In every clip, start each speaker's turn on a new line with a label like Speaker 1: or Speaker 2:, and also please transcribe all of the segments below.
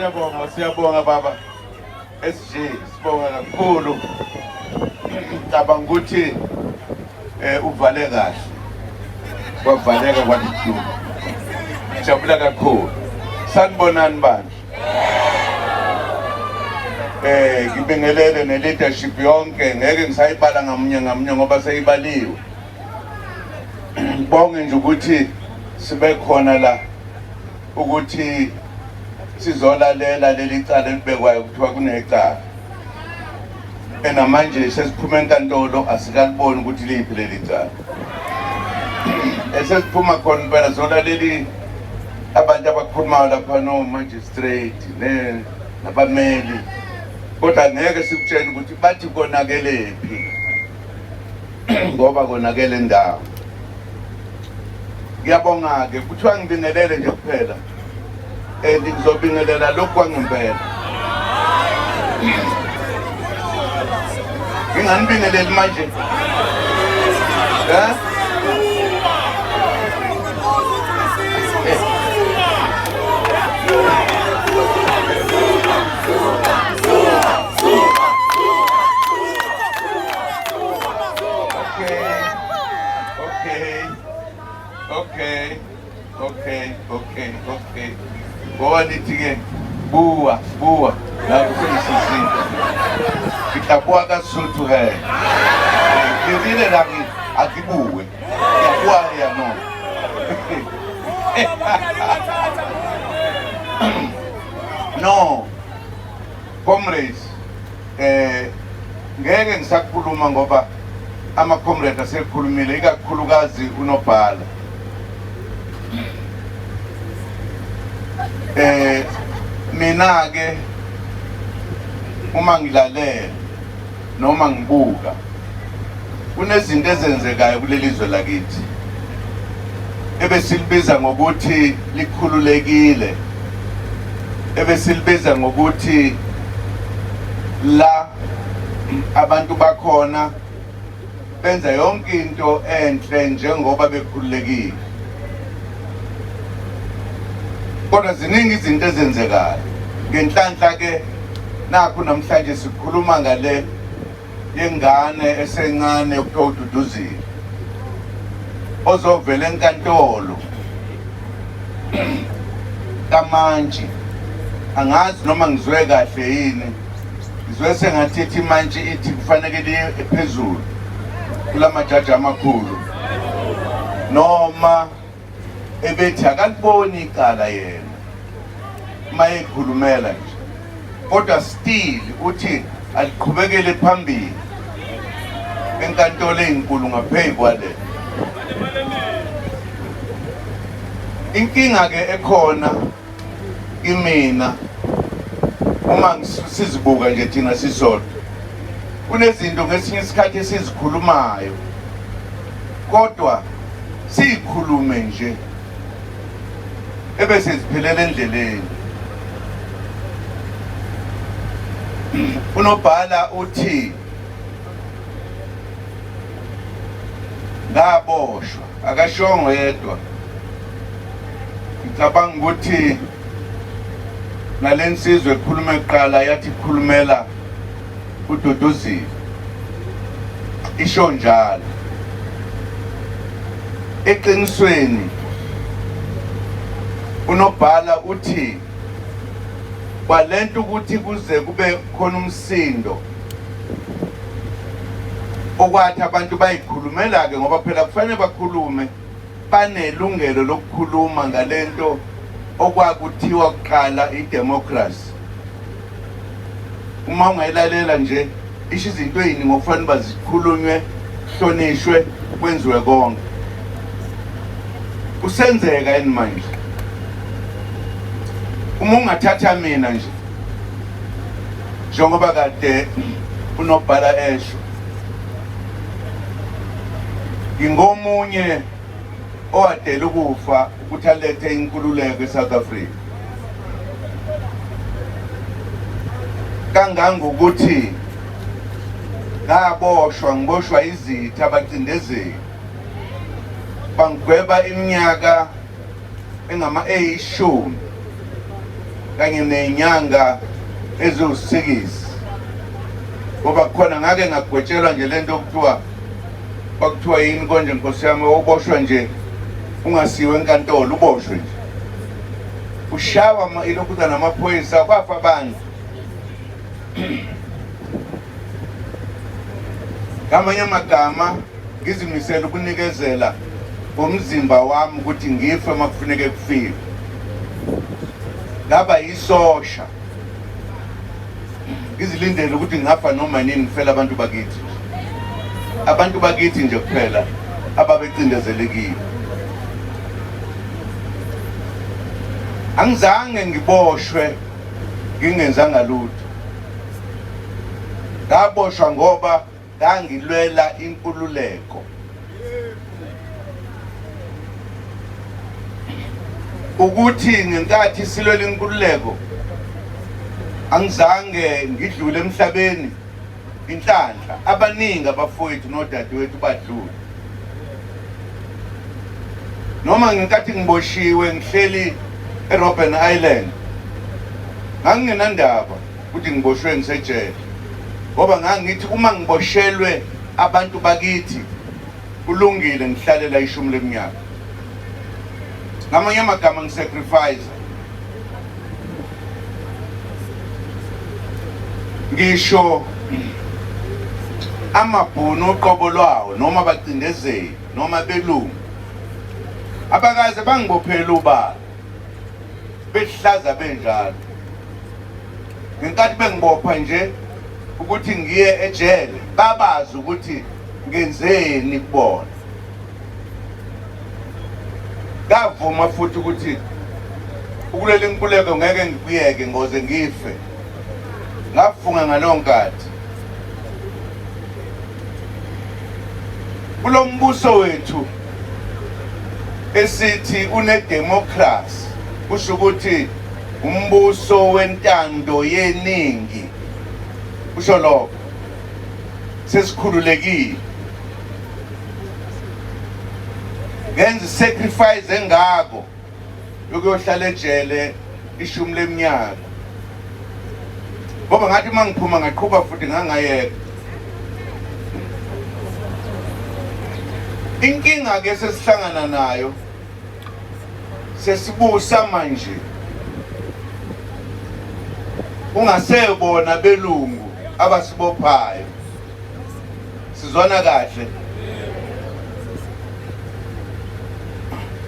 Speaker 1: Siyabonga, siyabonga baba. SG, sibonga kakhulu. Ngicabanga ukuthi uvale kahle. Kwavaleka kwathi du. Jabula kakhulu. Sanibonani bandla. Ngibingelele ne leadership yonke, ngeke ngisayibala ngamunye ngamunye ngoba seyibaliwe. Ngibonge nje ukuthi sibe khona la ukuthi sizolalela leli cala elibekwayo, kuthiwa kunecala. Enamanje sesiphuma enkantolo, asikaliboni ukuthi liphi leli cala. Esesiphuma khona impela zolaleli abantu abakhulumayo lapha, no magistrate ne nabameli, kodwa ngeke sikutshele ukuthi bathi konakelephi ngoba konakele ndawo. Ngiyabonga-ke, kuthiwa ngibingelele nje kuphela and ngizobingelela lokhu kwangempela. Nginganibingeleli manje? Eh? Okay, okay, okay, okay. Ngoba nithi-ke bua, bua, lapho sengisizile. Ke tla bua ka Sesotho he. Ke rile la re a ke bue. Ke a bua ya no. No. Comrades, ngeke ngisakhuluma ngoba ama comrades asekhulumile, ikakhulukazi unobhala. Mina ke uma ngilalela noma ngibuka kunezinto ezenzekayo kuleli zwe lakithi ebesilibiza ngokuthi likhululekile, ebesilibiza ngokuthi la abantu bakhona benza yonke into enhle njengoba bekhululekile, kodwa ziningi izinto ezenzekayo. Ngenhlanhla ke nakho namhlanje sikhuluma ngale yengane esencane okuthiwa uDuduzile ozovela enkantolo kamantshi. Angazi noma ngizwe kahle yini, ngizwe sengathi ithi imantshi ithi kufanele liye phezulu kulamajaji amakhulu, noma ebethi akaliboni icala yena mayekhulumela nje, kodwa still uthi aliqhubekele phambili enkantolo ezinkulu ngaphezu kwale. Inkinga ke ekhona kimina uma sizibuka nje thina sisodwa, kunezinto ngesinye isikhathi esizikhulumayo kodwa siyikhulume nje ebese ziphelela endleleni. Unobhala uthi ngaboshwa, akashongo yedwa. Ngicabanga ukuthi nalensizwe ekhuluma eqala yathi khulumela uDuduzile, isho njalo. Eqinisweni unobhala uthi kwalento ukuthi kuze kube khona umsindo okwathi abantu bayikhulumela ke, ngoba phela kufanele bakhulume, banelungelo lokukhuluma ngalento okwakuthiwa kuqala idemocracy. Uma ungayilalela nje isho izinto eziningi okufanele bazikhulunywe, kuhlonishwe, kwenziwe konke. Kusenzeka yini manje? Uma ungathatha mina nje njengoba kade unobhala esho, ngingomunye owadela ukufa ukuthi alethe inkululeko eSouth Africa, kangangokuthi ngaboshwa, ngiboshwa izitha, abacindezeli, bangigweba iminyaka engama eyishumi. Kanye nenyanga eziwusikisi, ngoba khona ngake ngagwetshelwa nje lento okuthiwa kwakuthiwa yini konje, nkosi yami, oboshwa nje ungasiwe enkantolo, uboshwe nje ushawa ilokhuza namaphoyisa, kwafa abantu. Ngamanye amagama, ngizimisele ukunikezela ngomzimba wami ukuthi ngife uma kufuneke kufiwe. Ngaba yisosha ngizilindele ukuthi ngingafa noma nini, ngifela abantu bakithi, abantu bakithi nje kuphela ababecindezelekile. Angizange ngiboshwe ngingenzanga lutho, ngaboshwa ngoba ngangilwela inkululeko. Ukuthi ngenkathi silwela inkululeko angizange ngidlule emhlabeni, inhlanhla, abaningi abafowethu nodadewethu badlule. Noma ngenkathi ngiboshiwe ngihleli eRobben Island, ngangingenandaba ukuthi ngiboshwe ngisejele, ngoba ngangithi uma ngiboshelwe abantu bakithi kulungile ngihlalela 10 leminyaka. Ngamanye amagama, ngisacrifice ngisho amabhunu uqobo lwawo, noma bacindezeli noma belungu, abakaze bangibophele ubala behlaza benjalo. Ngenkathi bengibopha nje ukuthi ngiye ejele, babazi ukuthi ngenzeni kubona. Ngavuma futhi ukuthi ukulwela inkululeko ngeke ngikuyeke ngoze ngife. Ngafunga ngaleyo nkathi. Kulo mbuso wethu esithi unedemocracy, kusho ukuthi umbuso wentando yeningi, kusho lokho sesikhululekile. Ngenza sacrifice engako yokuyohlala ejele 10 leminyaka, ngoba ngathi uma ngiphuma ngaqhuba futhi ngangayeka. Inkinga ke sesihlangana nayo, sesibusa manje, ungasebona belungu abasibophayo. Sizwana kahle?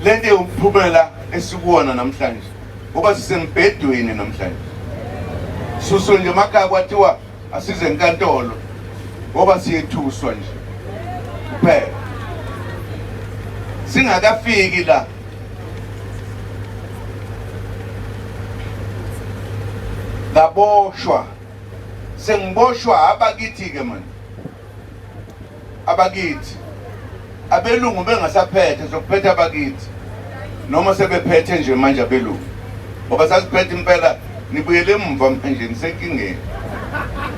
Speaker 1: Lento iwumphumela esikuwona namhlanje, ngoba sisembhedweni namhlanje. Susu nje emakhaya kwathiwa asize enkantolo ngoba siyethuswa nje kuphela singakafiki la. Ngaboshwa, sengiboshwa abakithi-ke manje, abakithi, abelungu bengasaphethe, sokuphethe abakithi, noma sebephethe nje manje abelungu, ngoba sasiphethe impela. Nibuyele emumva manje, nisenkingeni.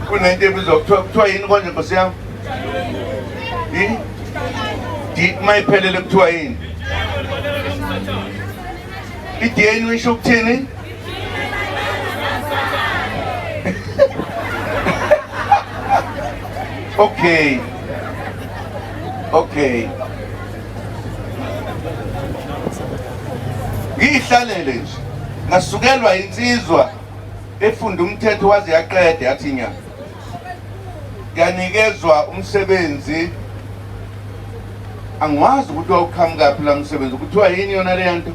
Speaker 1: Kunento ebizwa kuthiwa yini konje, nkosi yami? Di uma iphelele kuthiwa yini? I-DNA isho ukuthini? Okay, ngiyihlalele nje, ngasukelwa insizwa efunda umthetho waze yaqeda, yathi nya yanikezwa umsebenzi. Angiwazi ukuthi wawuqhamukaphi la msebenzi, kuthiwa yini yona leya nto?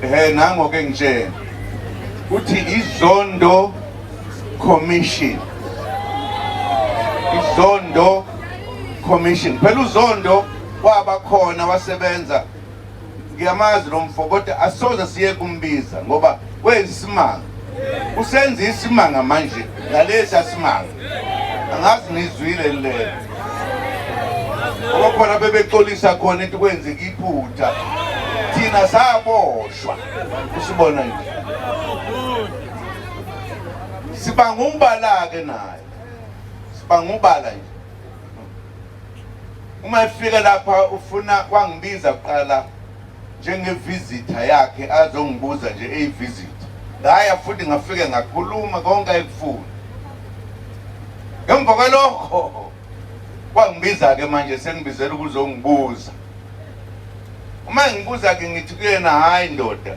Speaker 1: Eh nango ke ngitshela uthi iZondo Commission, iZondo Commission. Phela uZondo waba khona, wasebenza, ngiyamazi lo mfo, kodwa asoze siye kumbiza ngoba wenza isimanga, usenza isimanga manje ngalesi asimanga. Angazi nizwile lelo, ngoba khona bebexolisa khona into kwenzeka iphutha, thina saboshwa. Usibona nje sibanga umbala-ke naye, sibanga ubala nje. Uma efika lapha ufuna wangibiza kuqala. Njengevisitor yakhe azongibuza nje eyivisit. Ngaya futhi ngafike ngakhuluma konke ayekufuna. Ngemva kwalokho kwangibiza-ke manje sengibizela ukuzongibuza. Uma ngibuza-ke ngithi kuyena, hhayi ndoda,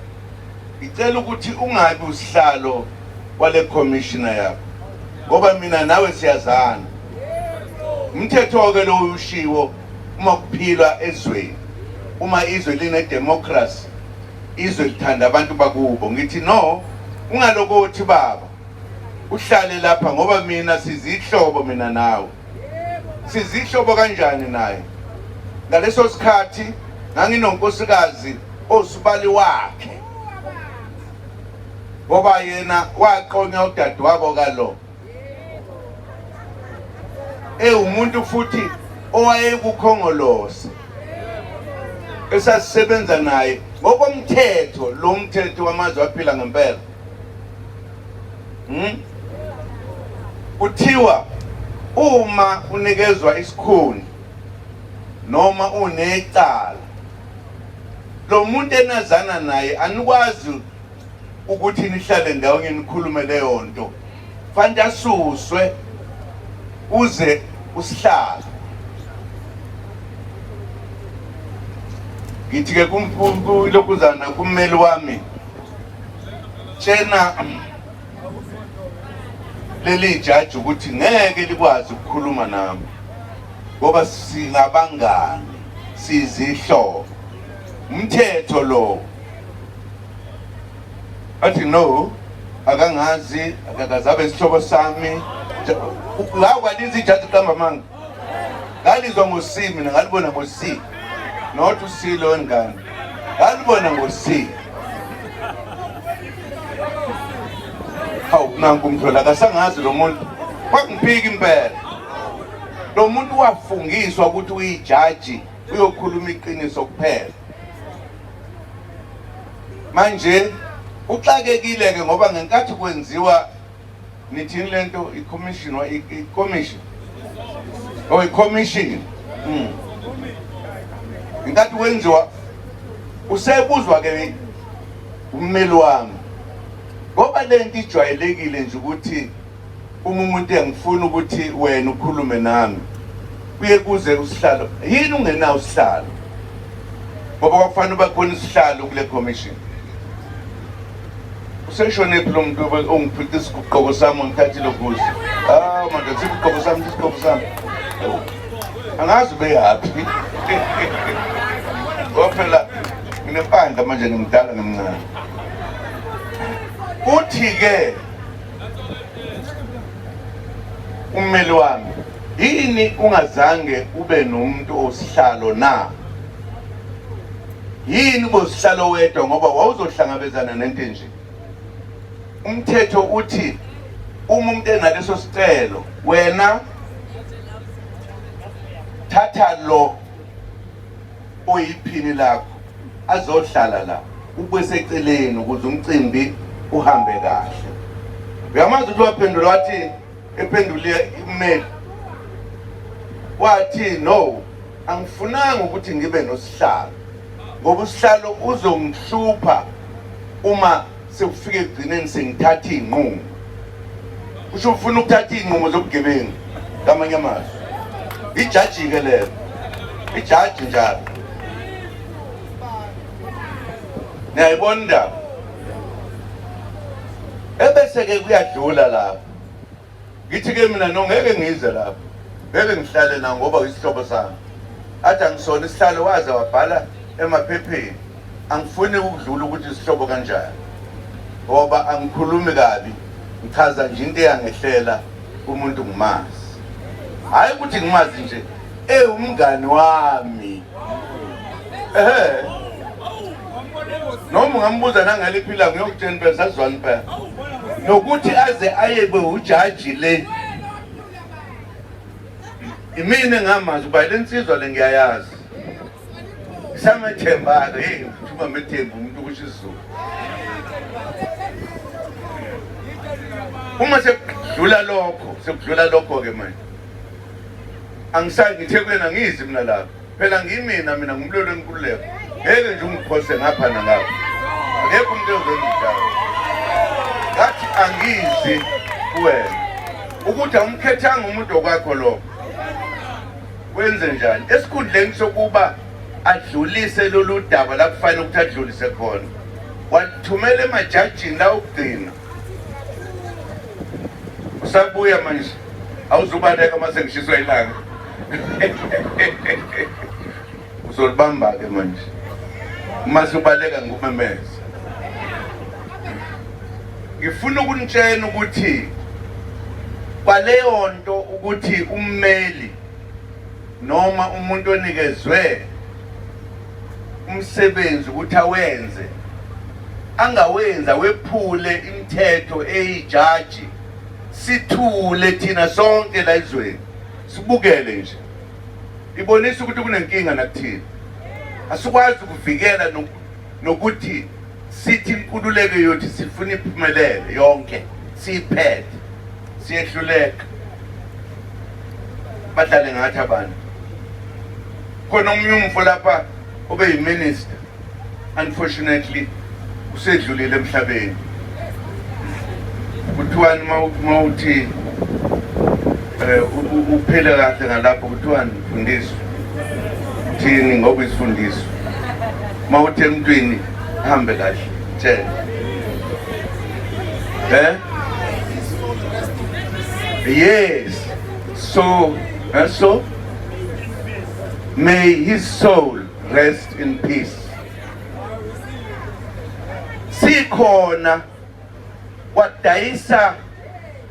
Speaker 1: ngicela ukuthi ungabi usihlalo wale commissioner yakho ngoba mina nawe siyazana. Umthetho-ke lo ushiwo uma kuphilwa ezweni, uma izwe line-democracy, izwe lithanda abantu bakubo. Ngithi no, ungalokothi baba uhlale lapha ngoba mina sizihlobo, mina nawe sizihlobo kanjani naye. Ngaleso sikhathi nganginonkosikazi osibali wakhe ngoba yena waqonya udadewabo kalo ewumuntu futhi owayekukhongolose esasisebenza naye ngokomthetho, lo mthetho wamazwe aphila ngempela. Kuthiwa uma unikezwa isikhundla noma unecala lo muntu enazana naye, anikwazi ukuthi nihlale ndawonye nikhulume leyo nto, fanele asuswe uze usihlalo. Ngithi-ke kulokuzana kummeli wami, tshena leli jaji ukuthi ngeke likwazi ukukhuluma nami ngoba singabangani, sizihlobo, umthetho lo. Athi no, akangazi, akakazabe isihlobo sami. La kwaliza ijaji qamba amanga. Ngalizwa ngo-C mina, ngalibona ngo-C, not u-C lo wengane, ngalibona ngo-C. Hawu, nanku umhlola, akasangazi lo muntu, kwakungiphika impela lo muntu. Wafungiswa ukuthi uyijaji, uyokhuluma iqiniso kuphela. Manje uxakekile-ke ngoba ngenkathi kwenziwa, nithini lento, i-commission, i-commission, oh, i-commission, Ngenkathi kwenziwa usebuzwa ke ummeli wami, ngoba lento ijwayelekile nje ukuthi uma umuntu engifuna ukuthi wena ukhulume nami kuye kuze usihlalo. Yini ungenawo usihlalo? Ngoba kwakufanele uba khona isihlalo kule commission. Useshonephi lo muntu ongiphica isigqoko sami ngithathile kuze? Ah madoda, isigqoko sami, isigqoko sami, angazi ubeyaphi, ngoba phela nginempandla manje, ngimdala, ngimncane. Uthi-ke ummeli wami, yini ungazange ube nomuntu osihlalo na? Yini ubosihlalo wedwa? Ngoba wawuzohlangabezana nento enje. Umthetho uthi uma umuntu enaleso sicelo, wena thatha lo oyiphini lakho azohlala la, ube seceleni ukuze umcimbi uhambe kahle. Uyamazi ukuthi waphendula wathi, ephendule ummeli wathi, no, angifunanga ukuthi ngibe nosihlalo ngoba usihlalo uzongihlupha uma sekufika ekugcineni sengithatha iy'nqumo. Kusho ufuna ukuthatha iy'nqumo zobugebengu, ngamanye amazwi. Ijaji-ke lelo, ijaji njalo. Niyayibona indaba? Ebese-ke kuyadlula lapho. Ngithi-ke mina no, ngeke ngize lapho, ngeke ngihlale na ngoba uyisihlobo sami. Athi angisona isihlalo, waze wabhala emaphepheni. Angifuni ukudlula ukuthi isihlobo kanjani, ngoba angikhulumi kabi, ngichaza nje into eyangehlela kumuntu ngimazi. Hhayi ukuthi ngimazi nje, ewumngani wami. Ehe, noma ungambuza nangaliphi ilanga uyokutshela impela, sazizwana impela. Nokuthi aze ayebe ujaji le, imina engamazi uba le nsizwa le ngiyayazi, samethemba-ke. Heyi, ukuthi ungamethembi umuntu kusho isiZulu. Uma sekudlula lokho, sekudlula lokho-ke manje angisayi. Ngithe kuyena ngizi mina lapho phela ngimina, mina ngumlweli wenkululeko. Ngeke nje ungiphose ngapha nangapha. Akekho umuntu ozonjalo. Ngathi angizi kuwena. Ukuthi awumkhethanga umuntu okwakho lokho. Wenze njani? Esikhundleni sokuba adlulise lolu daba la kufanele ukuthi adlulise khona. Wathumela emajajini la okugcina. Usabuya manje. Awuzubaleka uma sengishiswa ilanga. Uzolibamba-ke manje. Uma subaleka ngumemeze. Ngifuna ukunitshela ukuthi kwaleyo nto ukuthi ummeli noma umuntu onikezwe umsebenzi ukuthi awenze angawenza wephule imithetho eyijaji sithule thina sonke la ezweni sibukele nje ibonisa ukuthi kunenkinga nakuthina asikwazi ukuvikela nokuthi sithi inkululeko yothi sifuna iphumelele yonke siyiphethe siyehluleka badlale ngathi abantu khona omunye umfo lapha obe yiminister unfortunately usedlulile emhlabeni kuthiwani uma uthi um uphele kahle ngalapho kuthiwani mfundiswa thini ngoba isifundiswa uma uthi emntwini hambe kahle tshela eh yes so so may his soul rest in peace. Sikhona wadayisa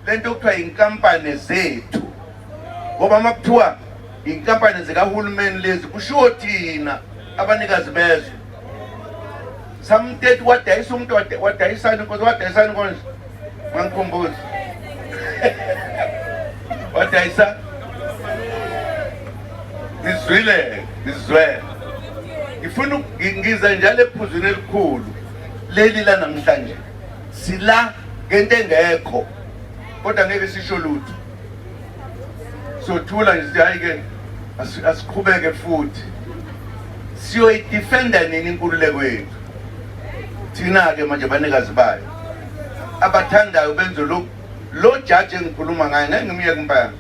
Speaker 1: lento okuthiwa inkampani zethu ngoba uma kuthiwa inkampani zikahulumeni lezi kushiwo thina abanikazi bezwe samteti wadayisa umuntu wadayisani nkosi wadayisani konje mangikhumbuze wadayisa ngizwile ngizwele ngifuna ngiza njalo ephuzwini elikhulu leli la namhlanje sila ngento engekho kodwa ngeke sisho lutho sothula nje sithi hayi ke asiqhubeke futhi siyoyidefenda nini inkululeko yethu thina-ke manje banikazi bayo abathandayo benze lokhu lo jaji engikhuluma ngaye ngeke ngimyeke impela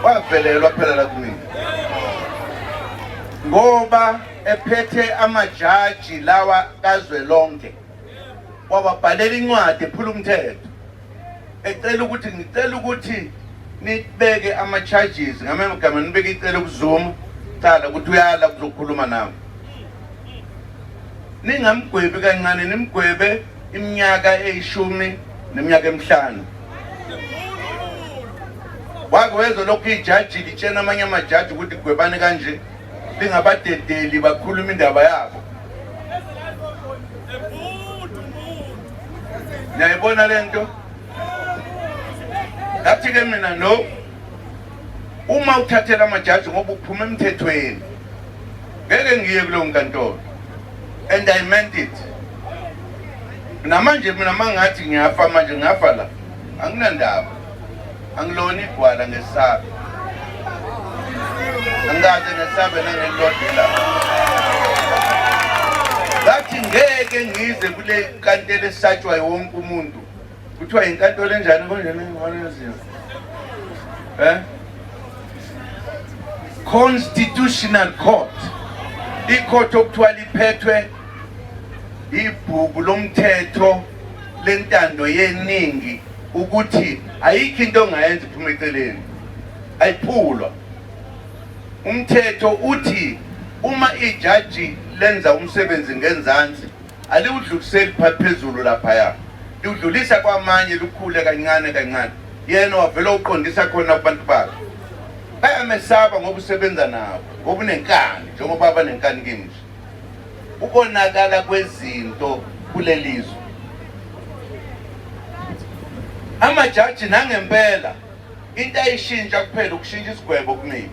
Speaker 1: wavelelwa phela la kumina ngoba ephethe amajaji lawa kazwelonke wawabhalela incwadi ephula umthetho ecela ukuthi ngicela ukuthi nibeke ama-charges ngamagama nibeke icele kuZuma cala ukuthi uyala kuzokhuluma nami ningamgwebi kancane nimgwebe iminyaka eyishumi neminyaka emihlanu wake wezwa lokhu ijaji litshena amanye amajaji ukuthi gwebani kanje lingabadedeli bakhuluma indaba yabo niyayibona le nto ngathi-ke mina no uma uthathela amajaji ngoba uphuma emthethweni ngeke ngiye kuleyo nkantolo and I meant it namanje mina mangathi ngiyafa manje ngafa la anginandaba angilona igwala ngesabe angikaze ngesabe nangelilodwa ilanga ngathi ngeke ngize kule nkantelo esatshwayo wonke umuntu kuthiwa yinkantolo enjani konjena eh Constitutional Court icourt okuthiwa liphethwe ibhuku lomthetho lentando yeningi ukuthi ayikho into ongayenza iphuma eceleni ayiphulwa umthetho uthi uma ijaji lenza umsebenzi ngenzansi aliwudluliseli phezulu laphaya liwudlulisa kwamanye lukhule kancane kancane yena wavele uqondisa khona kubantu bakhe bayamesaba ngoba usebenza nabo ngoba unenkani njengoba abanenkani kimi nje ukonakala kwezinto kulelizwe amajaji nangempela into ayishintsha kuphela ukushintsha isigwebo kumina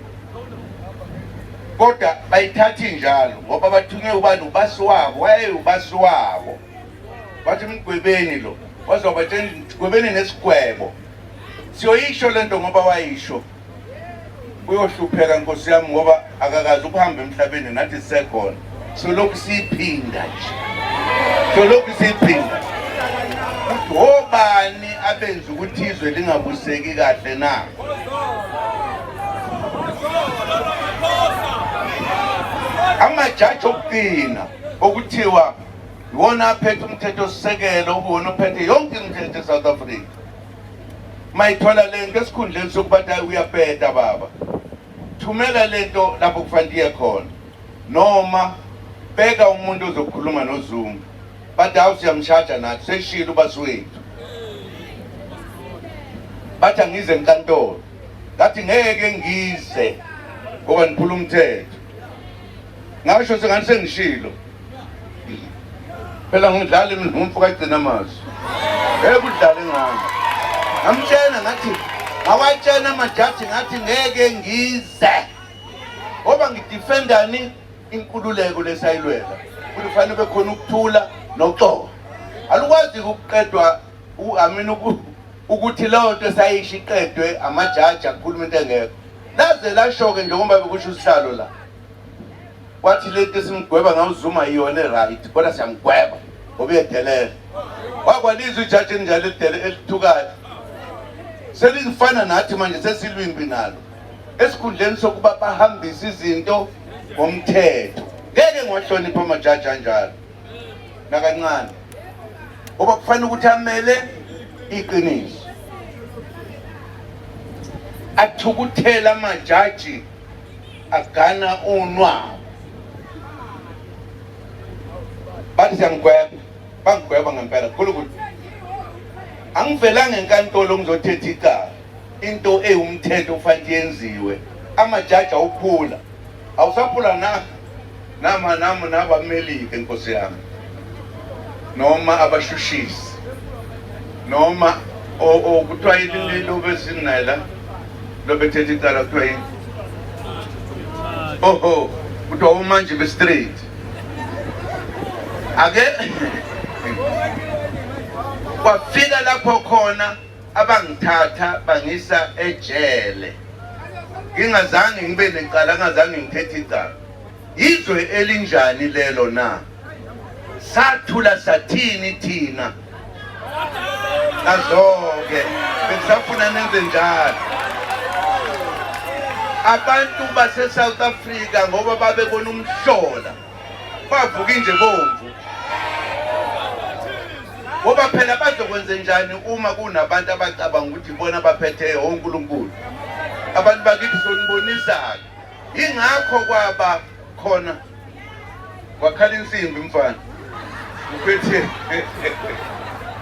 Speaker 1: kodwa bayithatha injalo ngoba bathunywe ubani ubasi wabo wayewubasi wabo bathi mgwebeni lo waze wabatshela mgwebeni nesigwebo siyoyisho lento ngoba wayisho uyohlupheka nkosi yami ngoba akakazi ukuhamba emhlabeni nathi sisekhona Solokhu siyiphinda nje, solokhu siyiphinda ukuthi obani abenza ukuthi izwe lingabuseki kahle na? Amajaji okugcina okuthiwa iwona aphethe umthetho-sisekelo, okuwona ophethe yonke imithetho e-South Africa, mayithola le nto esikhundleni sokuba hayi uyabheda baba, thumela le nto lapho kufanele iye khona, noma beka umuntu ozokhuluma noZuma. Bathi hawu, siyamshaja nathi, seshilo ubasi wethu. Bathi angize enkantolo, ngathi ngeke ngize ngoba niphula umthetho. Ngasho sengathi sengishilo phela, ngidlala mina umfo kagcina amazwi, ngeke udlale ngami. Ngamtshena ngathi, ngawatshena amajaji ngathi ngeke ngize ngoba ngidefendani inkululeko lesayilwela, ukuthi kufanele kube khona ukuthula noxolo. Alukwazi ukuqedwa, I mean, ukuthi leyo nto esayisho iqedwe amajaji akukhuluma into engekho. Laze lasho-ke njengoba bekusho usihlalo la, wathi lento esimgweba ngawuZuma iyona e-right, kodwa siyamgweba ngoba uyedelela. Wakwalizwa ijaji elinjalo elithukayo, selifana nathi manje, sesilwimbi nalo. Esikhundleni sokuba bahambise izinto ngomthetho, ngeke ngiwahloniphe amajaji anjalo nakancane, ngoba kufanele ukuthi amele iqiniso. Athukuthela amajaji, agana unwabu, bathi siyamgweba. Bangigweba ngempela khulu. Angivelanga enkantolo ngizothetha icala. Into ewumthetho ufanele yenziwe, amajaji awuphula, awusaphula na nama nami nabamelike, nkosi yami, noma abashushisi, noma o kuthiwa yini lo besinaye la, lo bethetha icala, kuthiwa yini? Oho, kuthiwa umanje be-straight ake kwafika lapho khona abangithatha bangisa ejele ngingazange ngibe necala, ngingazange ngithethe icala. Izwe elinjani lelo na? Sathula sathini thina? Nazoke bengisafuna nenze njalo abantu base-South Africa, ngoba babebona umhlola, bavuka inje bomvu, ngoba phela bazokwenze njani uma kunabantu abacabanga ukuthi bona baphethe onkulunkulu? Abantu bakithi, sonibonisa-ke. Ingakho kwaba khona kwakhala insimbi, mfana uphethe.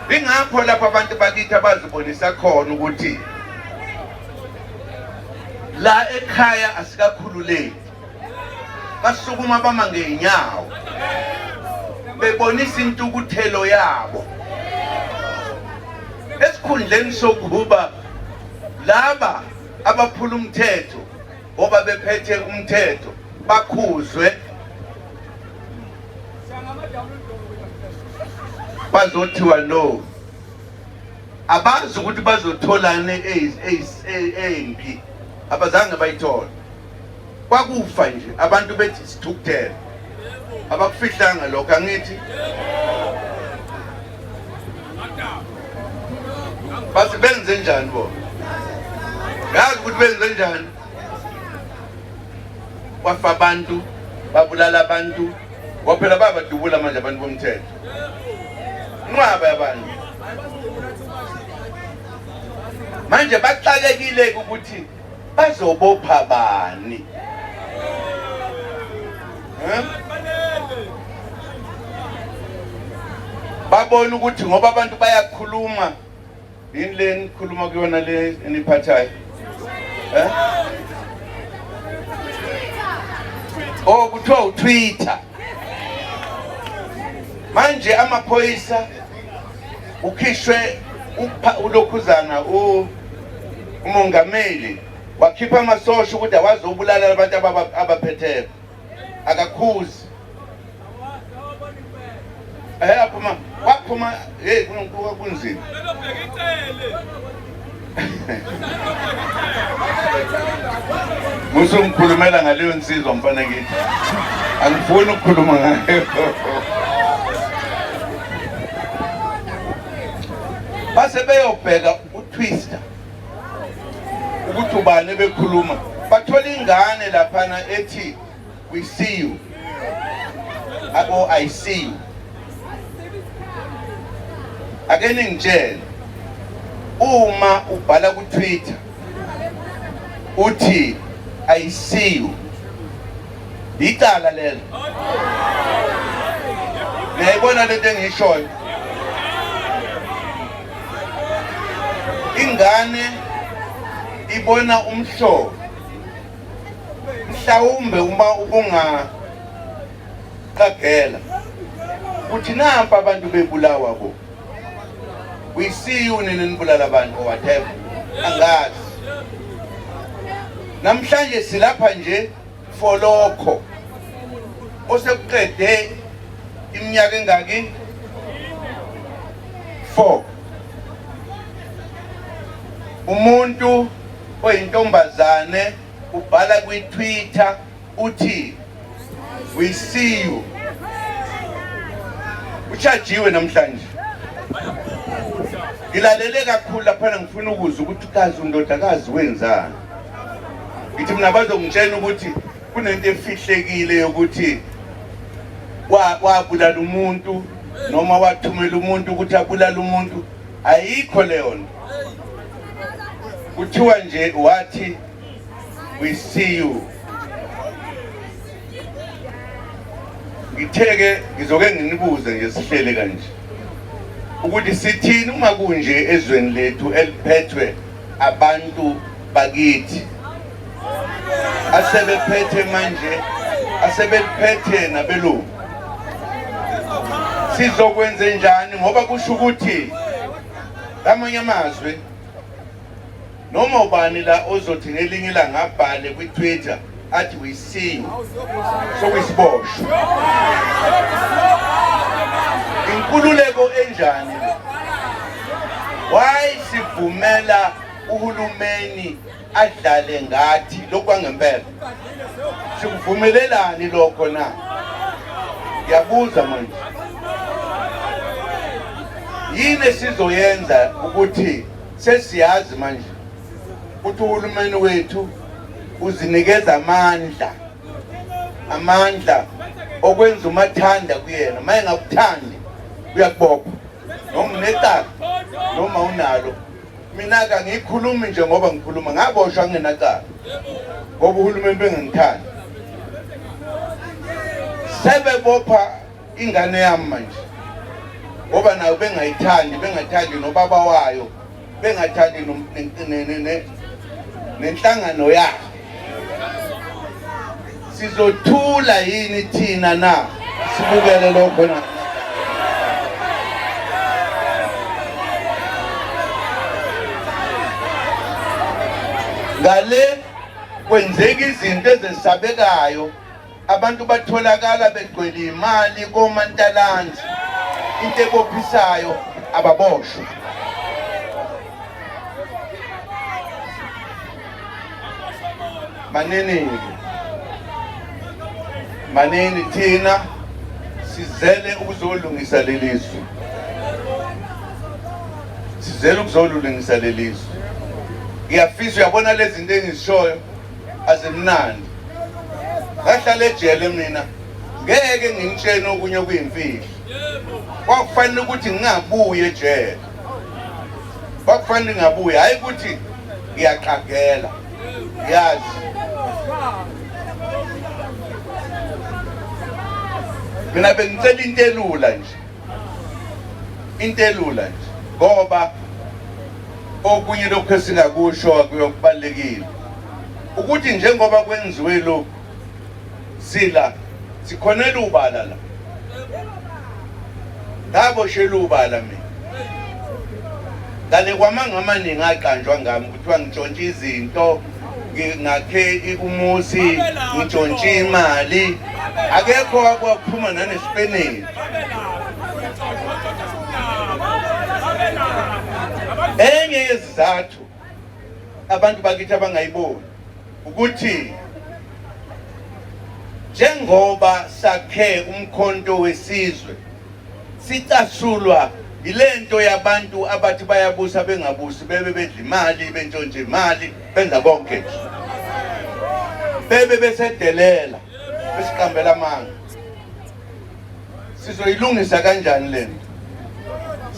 Speaker 1: Ingakho lapho abantu bakithi abazibonisa khona ukuthi la ekhaya asikakhululeki, basukuma bama ngeenyawo bebonisa intukuthelo yabo, esikhundleni sokuba laba abaphula umthetho ngoba bephethe umthetho bakhuzwe. Bazothiwa no, abazi ukuthi bazotholani embi, abazange bayithole. Kwakufa nje abantu bethi sithukuthele, abakufihlanga lokho, angithi? Bathi benze njani bona? Yazi ukuthi benze njani? Kwafa abantu, babulala abantu, waphela babadubula manje abantu bomthetho, inqwaba yabantu. Manje baxakekile ukuthi bazobopha bani. Eh? Babona ukuthi ngoba abantu bayakhuluma, yini le nikhuluma kuyona le eniphathayo, eh? Oh, kuthiwa uTwitter. Manje amaphoyisa ukhishwe ulokhuzana, umongameli wakhipha amasosha ukuthi awazobulala abantu abaphetheyo, akakhuzi. Aphuma, waphuma. Hey, kunzima. Musungikhulumela ngaleyo nsizwa, mfana kithi. Angifuni ukukhuluma ngayo. Base beyobheka uTwister ukuthi ubani bekhuluma, bathola ingane laphana ethi we see you abo I see you. Ake ningitshele, uma ubhala ku Twitter uthi I see you, icala lelo. Niyayibona lento engiyishoyo? Ingane ibona umhlobo, mhlawumbe uma ubungaqagela uthi nampa abantu bebulawa bo, we see you nini nibulala abantu or whatever, angazi. Namhlanje silapha nje for lokho osekuqede iminyaka engaki 4. Umuntu oyintombazane ubhala kwi-Twitter uthi we see you, ushajiwe namhlanje. Ngilalele kakhulu laphana, ngifuna ukuzwa ukuthi kazi undodakazi wenzani. Ngithi mina bazongitshela ukuthi kunento efihlekile yokuthi wabulala umuntu noma wathumela umuntu ukuthi abulale umuntu. Ayikho leyo nto. Kuthiwa nje wathi we see you. Ngitheke ngizoke nginibuze nje sihlele kanje ukuthi sithini uma kunje ezweni lethu eliphethwe abantu bakithi asebephethe manje, asebeliphethe nabelungu. Sizokwenze njani? Ngoba kusho ukuthi ngamanye amazwi noma ubani la ozothi ngelinye ilanga abhale kwi-Twitter athi we see you, sokuyisiboshwa. Inkululeko enjani? Why sivumela uhulumeni adlale ngathi lokhu kwangempela? Sikuvumelelani lokho na? Ngiyabuza manje, yini esizoyenza ukuthi sesiyazi manje ukuthi uhulumeni wethu uzinikeza amandla, amandla okwenza umathanda kuyena. Uma engakuthandi uyakubopha, noma unecala noma unalo. Mina ke angikhulumi nje ngoba ngikhuluma, ngaboshwa ngingenacala ngoba uhulumeni bengangithandi. Sebebopha ingane yami manje ngoba nayo bengayithandi, bengathandi nobaba wayo, bengathandi nenhlangano yakhe. Sizothula yini thina na sibukele lokho na? Ngale kwenzeka izinto ezesabekayo, abantu batholakala begcwele imali komantalanzi, into ebophisayo ababoshwa. Manini manini, thina sizele ukuzolungisa lelizwe, sizele ukuzolungisa lelizwe. Ngiyafisa, uyabona lezi zinto engizishoyo azimnandi. Ngahlala ejele mina, ngeke nginitshene okunye okuyimfihlo. Kwakufanele ukuthi ngingabuyi ejele, kwakufanele ngingabuyi, hhayi ukuthi ngiyaqagela, yazi mina bengicela into elula nje, into elula nje, ngoba okunye lokhu esingakusho akuyokubalulekile ukuthi njengoba kwenziwe lokhu sila sikhonela ubala la, ngaboshela ubala mina ngale kwamanga amaningi aqanjwa ngami, kuthiwa ngitshontshe izinto, ngakhe umuzi, ngitshontshe imali, akekho wakuphuma nanesipeneli. Enye yezizathu abantu bakithi abangayiboni ukuthi Njengoba sakhe uMkhonto weSizwe, sicasulwa yilento yabantu abathi bayabusa bengabusi, bebe bedla imali, bentshontshe imali, benza konke nje, bebe besedelela, besiqambela amanga. Sizoyilungisa kanjani lento?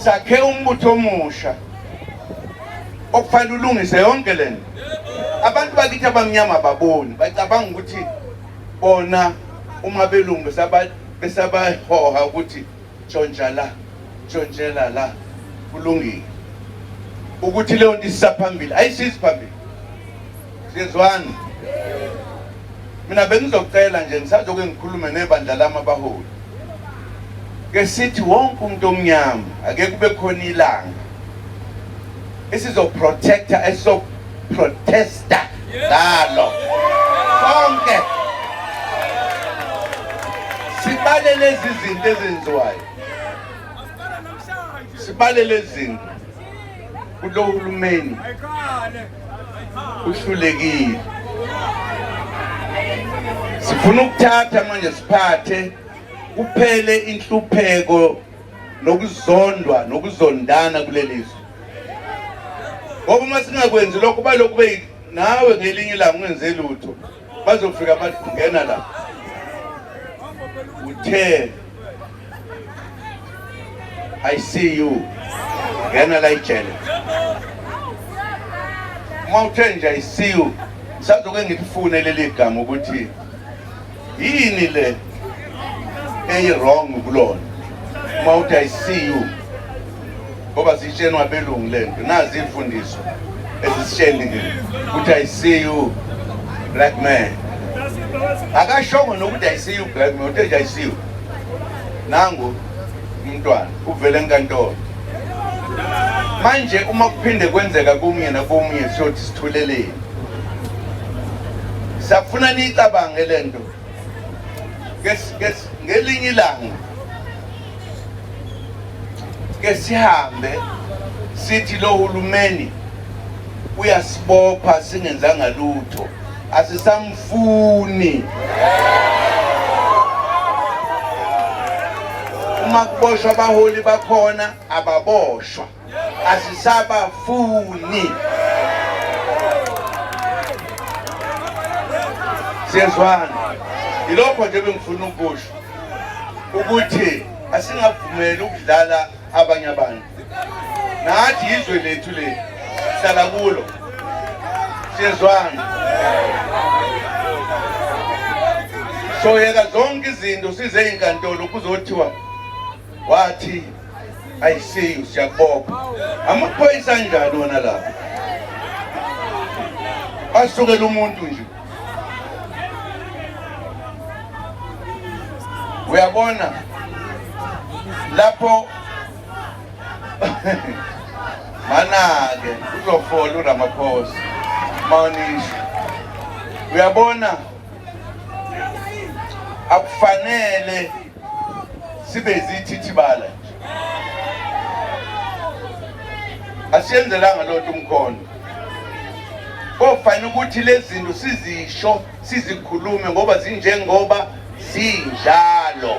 Speaker 1: Sakhe umbutho omusha okufanele ulungise yonke lento. Abantu bakithi abamnyama baboni, bacabanga ukuthi bona uma belungu besabahoha ukuthi tshontsha la, tshontshela la, kulungile. Ukuthi leyo nto isisaphambili, ayisizi phambili. Siyezwana. Mina bengizocela nje ngisazoke ngikhulume nebandla lami abaholi. Ke sithi wonke umuntu omnyama ake kube khona ilanga esizoprotecta, esizoprotesta ngalo sonke, sibale lezi zinto ezenziwayo, sibale lezi zinto kulo hulumeni uhlulekile. Sifuna ukuthatha manje siphathe, kuphele inhlupheko nokuzondwa nokuzondana kuleli zwe, ngoba uma singakwenzi lokho balokhu be nawe ngelinye ilanga ungenze lutho, bazofika bathi ngena la, uthe I see you, ngena la ijele. Uma uthe nje I see you, ngisazoke ngilifune leli gama ukuthi yini le eyi-wrong kulona uma uthi I see you, ngoba sitshenwa abelungu le nto. Nazi imfundiso ezisitshenile ukuthi I see you black man. Akashongo nokuthi I see you black man, uthe nje I see you. Nangu umntwana uvele enkantolo manje. Uma kuphinde kwenzeka komunye nakomunye, siyothi sithuleleni? Siyafuna niyicabange le nto. Ngelinye ilanga ke sihambe sithi lo hulumeni uyasibopha singenzanga lutho, asisamfuni. Uma kuboshwa abaholi bakhona, ababoshwa, asisabafuni. Siyezwana? Ilokho nje bengifuna ukusho, ukuthi asingavumeli ukudlala abanye abantu. Nathi izwe lethu leli, sihlala kulo. Siyezwana? Soyeka zonke izinto, size ey'nkantolo, kuzothiwa wathi I see you, siyakubopha. Amaphoyisa anjani wona lapha asukela umuntu nje? Uyabona lapho mana-ke uzofola uRamaphosa mawunisho. Uyabona, akufanele sibe zithithibala nje, asiyenzelanga loo nto umkhondo. Kofanele ukuthi lezi zinto sizisho, sizikhulume ngoba zinjengoba zinjalo.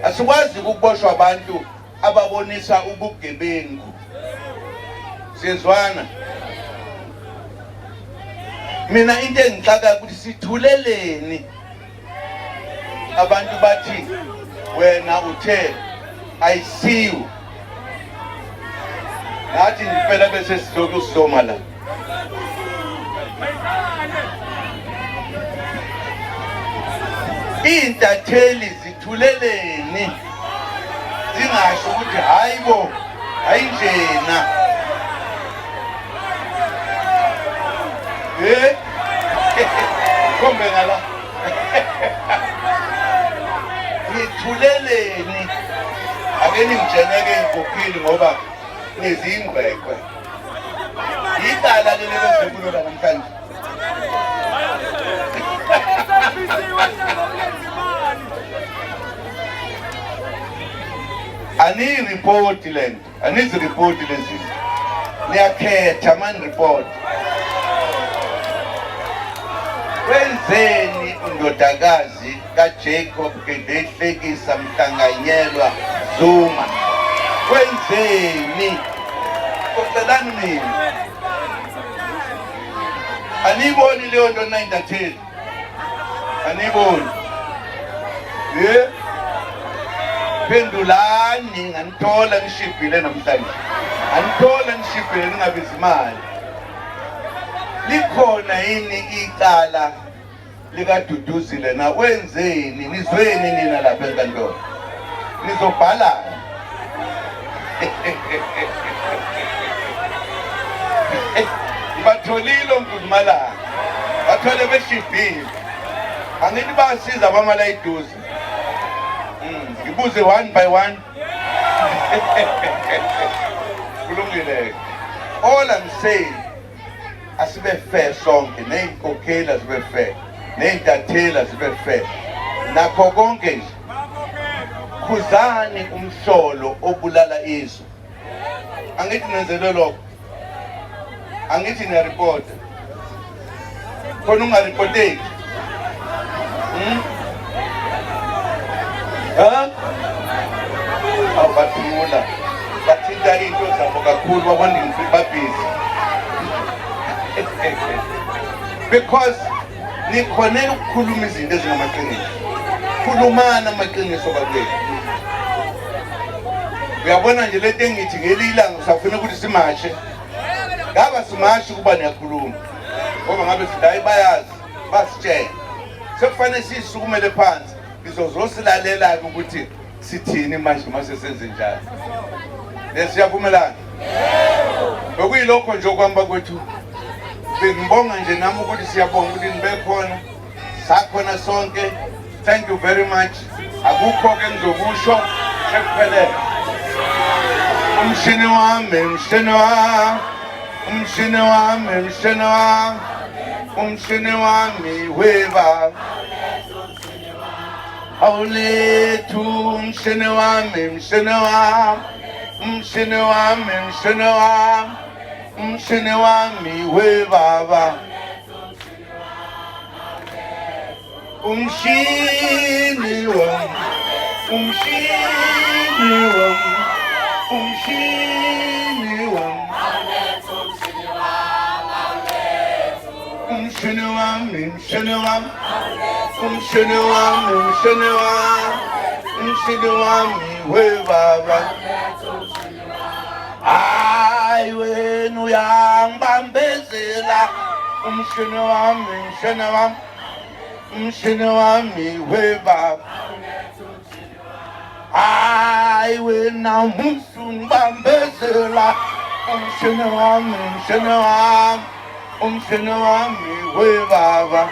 Speaker 1: Asikwazi ukuboshwa abantu ababonisa ubugebengu. Siyezwana? Mina into engixaka ukuthi sithuleleni abantu bathi wena uthe I see you, nathi ngempela bese siloku usoma la. Iy'ntatheli zithuleleni zingasho ukuthi hayi bo, hayi njena? Eh, khombe ngala, nithuleleni? Ake ningitsheneke iy'nkokheli ngoba nizingqweqwe. Icala leli lezibulo la namhlanje. Aniyiripoti le nto, aniziripoti lezi zinto, niyakhetha mani report. Wenzeni? undodakazi kaJacob Gedleyihlekisa Mhlanganyelwa Zuma? Wenzeni? Xoxelani mina. Aniyiboni leyo nto nayintatheli? Aniyiboni? Ye? Phendulani, nganithola nishibhile namhlanje. Anithola nishibhile ningabizi imali. Likhona yini icala likaDuduzile na wenzeni? Nizweni nina lapha enkantolo? Nizobhalana. Batholile oMdudumalanga, bathole beshibhile. Angithi basiza abamala iduze. Ngibuze one by one. Kulungile. All I'm saying, asibe fair sonke, ney'nkokheli azibe fair, ney'ntatheli azibe fair, nakho konke nje. Khuzani umhlolo obulala izwe. Angithi nenzelwe lokho, angithi niyaripota khona ungaripoteki. Ha? Awubathula bathinta into zabo kakhulu, babona babhizi because nikhonela ukukhuluma izinto ezingamaqiniso. Khulumani amaqiniso bakwethu. Uyabona nje lento engithi ngelinye ilanga usafuna ukuthi simashe, ngaba simashi ukuba niyakhuluma, ngoba ngabe sithi hayi bayazi basitshela, sekufanele siyisukumele phansi. Ngizozosilalela-ke ukuthi sithini manje uma sesenze njalo. Siyavumelana? Bekuyilokho nje okuhamba kwethu. Bengibonga nje nami ukuthi siyabonga ukuthi nibe khona, sakhona sonke. Thank you very much. Akukho-ke ngizokusho, sekuphelele. Umshini wami, umshini wami, umshini wami, umshini wami, umshini wami weba awulethu, umshini wami, umshini wami, umshini wami, umshini wami, umshini wami webaba, umshini wami, umshini wami, umshini wami, umshini wami, umshini wami, umshini wami, umshini wami, umshini wami webaba. Hayi wena uyangibambezela, umshini wami, umshini wami, umshini wami webaba. Hayi wena musungibambezela, umshini wami, umshini wami, umshini wami webaba,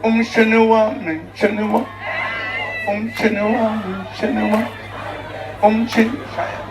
Speaker 1: umshini wami, umshini wami, umshini wami, umshini wami, umshini. Shaya.